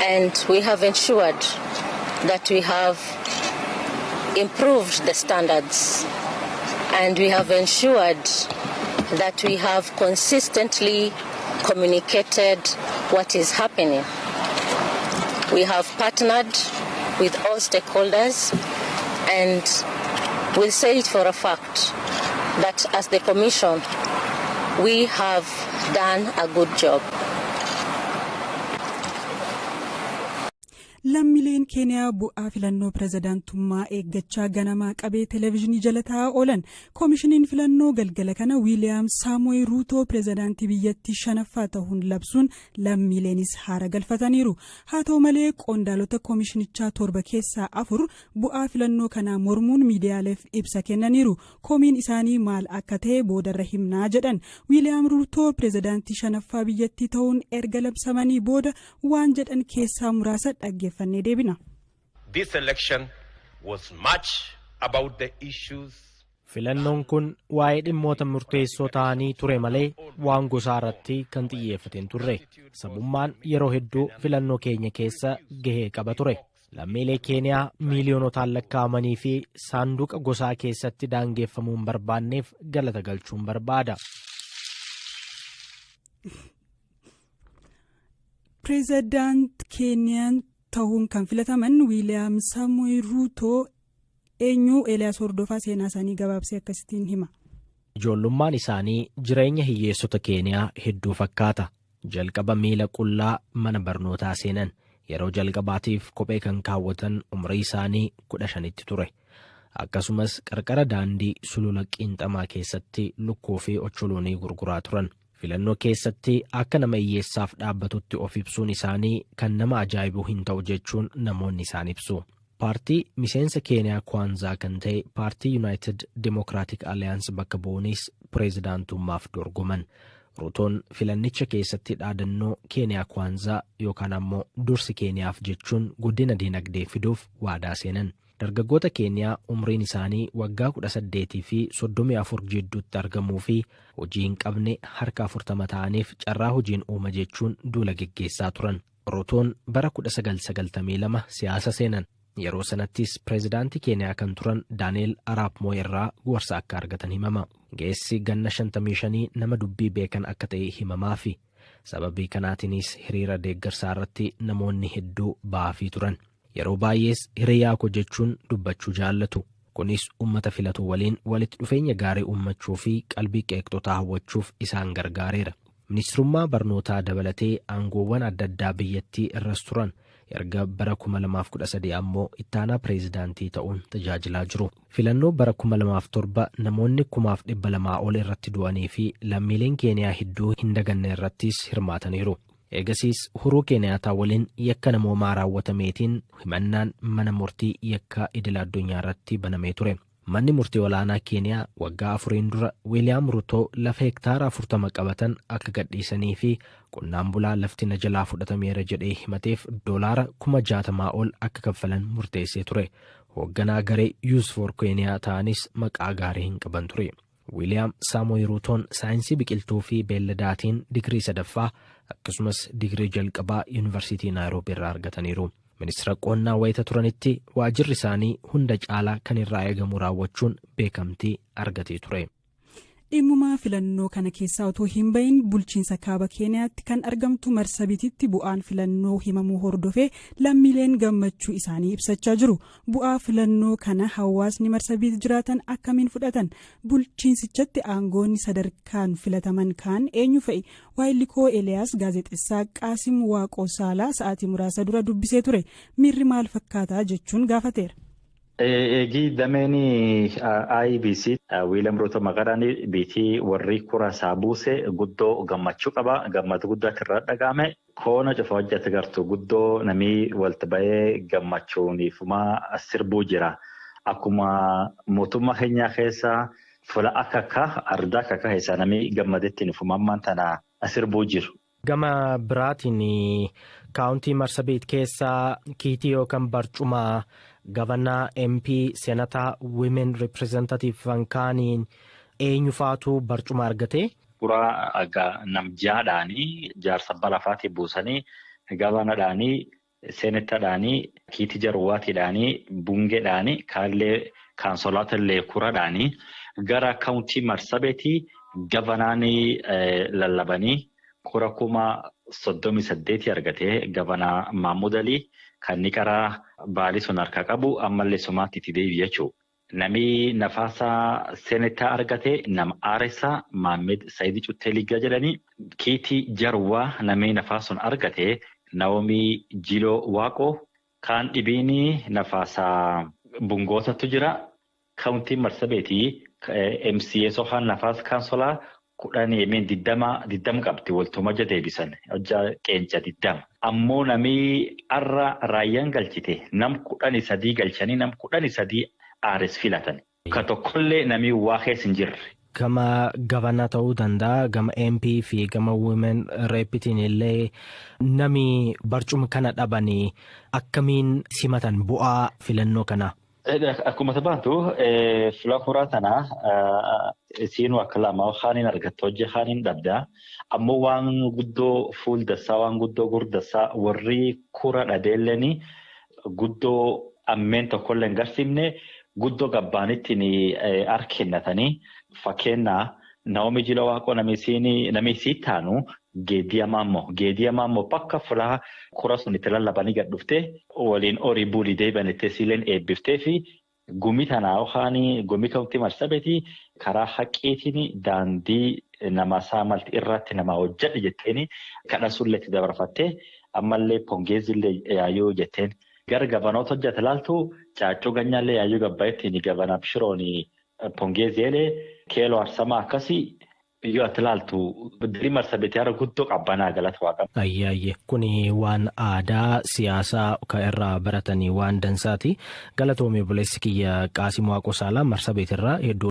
And we have ensured that we have improved the standards, and we have ensured that we have consistently communicated what is happening. We have partnered with all stakeholders, and we'll say it for a fact that as the Commission, we have done a good job. Lammiileen Keeniyaa bu'aa filannoo pirezidaantummaa eeggachaa ganamaa qabee televezyiinii jala taa'aa oolan. Koomishiniin filannoo galgala kana Wiiliyaam Saamoy Ruutoo pirezidaantii biyyattii shanaffaa ta'uun labsuun lammiileenis haara galfataniiru. Haa ta'u malee, qondaalota koomishinichaa torba keessaa afur bu'aa filannoo kanaa mormuun miidiyaaleef ibsa kennaniiru. Komiin isaanii maal akka ta'e boodarra himnaa jedhan. Wiiliyaam Ruutoo pirezidaantii shanaffaa biyyattii ta'uun erga labsamanii booda waan jedhan keessaa muraasa dhaggeeffannee deebina. This election was much about the issues. Filannoon kun waa'ee dhimmoota murteessoo ta'anii ture malee waan gosaa irratti kan xiyyeeffate hin turre. Sabummaan yeroo hedduu filannoo keenya keessa gahee qaba ture. Lammiilee Keeniyaa miiliyoonotaan lakkaa'amanii fi saanduqa gosaa keessatti daangeffamuu hin barbaanneef galata galchuun barbaada. Pireezidaant Keeniyaan ta'uun kan filataman Wiiliyaam Saamoy Ruutoo eenyu? Eeliyaas Hordofaa seenaa isaanii gabaabsee akkasittiin hima. Ijoollummaan isaanii jireenya hiyyeessota Keeniyaa hedduu fakkaata. Jalqaba miila qullaa mana barnootaa seenan. Yeroo jalqabaatiif kophee kan kaawwatan umrii isaanii 15tti ture. Akkasumas qarqara daandii sulula qiinxamaa keessatti lukkuu fi ocholoonii gurguraa turan. Filannoo keessatti akka nama hiyyeessaaf dhaabbatutti of ibsuun isaanii kan nama ajaa'ibuu hin ta'u jechuun namoonni isaan ibsu. Paartii miseensa Keeniyaa Kwaanzaa kan ta'e paartii United Democratic Alliance bakka bu'uunis pireezidaantummaaf dorgoman. Ruutoon filannicha keessatti dhaadannoo Keeniyaa Kwaanzaa yookaan ammoo dursi Keeniyaaf jechuun guddina dinagdee fiduuf waadaa seenan. Dargaggoota Keeniyaa umriin isaanii waggaa 18 fi 34 jidduutti argamuu fi hojii hin qabne harka 40 ta'aniif carraa hojiin uuma jechuun duula geggeessaa turan. Ruutoon bara 1992 siyaasa seenan. Yeroo sanattis pireezidaantii Keeniyaa kan turan Daani'el Araap Mooy irraa gorsa akka argatan himama. Geessi ganna 55 nama dubbii beekan akka ta'e himamaafi. Sababii kanaatiinis hiriira deeggarsaa irratti namoonni hedduu ba'aafii turan. Yeroo baay'ees hiriyaa koo jechuun dubbachuu jaallatu. Kunis uummata filatu waliin walitti dhufeenya gaarii uummachuu fi qalbii qeeqxotaa hawwachuuf isaan gargaareera. Ministirummaa barnootaa dabalatee aangoowwan adda addaa biyyattii irras turan. Erga bara 2013 ammoo ittaanaa pireezidaantii ta'uun tajaajilaa jiru. Filannoo bara 2007 namoonni 2,200 ol irratti du'anii fi lammiileen Keeniyaa hedduu hin daganne irrattis hirmaataniiru. Eegasiis Uhuruu Keeniyaataa waliin yakka namoomaa raawwatameetiin himannaan mana murtii yakka idil addunyaa irratti banamee ture. Manni murtii olaanaa Keeniyaa waggaa afuriin dura Wiiliyaam Ruutoo lafa hektaara 40 qabatan akka gadhiisanii fi qonnaan bulaa lafti na jalaa fudhatameera jedhee himateef doolaara 60,000 ol akka kaffalan murteessee ture. Hoogganaa garee Youth for Keeniyaa ta'anis maqaa gaarii hin qaban ture. Wiiliyaam Saamoy Ruutoon saayinsii biqiltuu fi beelladaatiin digirii sadaffaa akkasumas digirii jalqabaa Yuunivarsiitii Naayiroobii irraa argataniiru. Ministeera qonnaa wayita turanitti waajirri isaanii hunda caalaa kan irraa eegamu raawwachuun beekamtii argatee ture. Dhimmumaa filannoo kana keessaa otoo hin bahin bulchiinsa kaaba Keeniyaatti kan argamtu Marsabititti bu'aan filannoo himamuu hordofee lammiileen gammachuu isaanii ibsachaa jiru. Bu'aa filannoo kana hawaasni Marsabit jiraatan akkamiin fudhatan? Bulchiinsichatti aangoonni sadarkaan filataman kaan eenyu fa'i? Waayillikoo Eeliyaas gaazexessaa Qaasim Waaqoo Saalaa sa'aatii muraasa dura dubbisee ture. Miirri maal fakkaataa jechuun gaafateera. Eegii dameen IEBC Wiiliyaam Ruuto maqaadhaan biitii warri kura isaa buuse guddoo gammachuu qaba. Gammachuu guddaatti irraa dhagahame. Koona cufa hojjete gartuu guddoo namii walitti bahee gammachuuniifumaa sirbuu jira. Akkuma mootummaa keenyaa keessa fuula akka akka ardaa akka akka keessaa namii gammadetti ammaan tana sirbuu jiru. Gama biraatiin kaawuntii Marsabiit keessaa kiitii yookaan barcuma gavanaa MP Senataa Women Representative Vankaaniin eenyu faatu barcuma argate? Kuraa namjaadhaanii jaarsa abbaa lafaatii buusanii gavanadhaanii. Seenettaadhaanii, kiitii jarwaatiidhaanii, bungeedhaanii, kaallee kaansolaata kuradhaanii gara kaawuntii Marsabeetii gavanaanii lallabanii kura 38,000 argatee gavanaa Mahmud Alii kan inni karaa baalii sun harkaa qabu ammallee sumaatti itti deebi'e jechuudha. Namni nafaasa seenetaa argate nama Aaresaa Maammed Saayidii Cuttee Liggaa jedhanii kiitii jarwaa namni nafaasa sun argate Naoomii Jiloo Waaqoo kaan dhibiin nafaasa bungootatu jira. Kaawuntiin Marsabeetii MCA sohaan nafaasa kaansolaa 10 20 qabdi waltuma hojja deebisan hojja qeenca 20. Ammoo namni har'a raayyaan galchite nam 13 galchanii nam 13 Aares filatan. Ka tokkollee namni waa keessa hin jirre. Gama gavanaa ta'uu danda'a, gama MP fi gama Women Repitiin illee nami barcuma kana dhabanii akkamiin simatan bu'aa filannoo kanaa? Akkuma baantu fila kuraa tanaa siinuu akka lama haaniin argatta hojii haaniin dhabdaa. Ammoo waan guddoo fuuldassaa waan guddoo gurdassaa warri kura dhabeelleen guddoo ammeen tokkollee hin garsiifne guddoo gabbaanittiin harkennatanii fakkeenyaa Naomi Jiloo Waaqoo namni isii taanu Geediyaa Maammoo bakka fulaa kura sun itti lallabanii gad dhuftee waliin horii bulii deebi'anittee siileen eebbiftee fi gumii tanaa yookaan gumii kaawuntii Marsabeetii karaa haqqiitiin daandii nama saamalti irratti nama hojjedhe jetteen kadha sullee itti dabarfattee ammallee pongeezillee yaayyuu jetteen. Gara gabanoota hojjete laaltu caaccuu ganyaallee yaayyuu gabbaa'ettiin gabanaaf shiroon pongeeziilee keeloo arsamaa akkasii yoo ati ilaaltu dirii Marsabeetii haala guddoo qabbanaa galata waaqa. Ayyee kuni waan aadaa siyaasaa kan irraa baratanii waan dansaati. Galatoomii obboleessi kiyya Qaasim Waaqoo Saalaa Marsabeetirraa hedduu.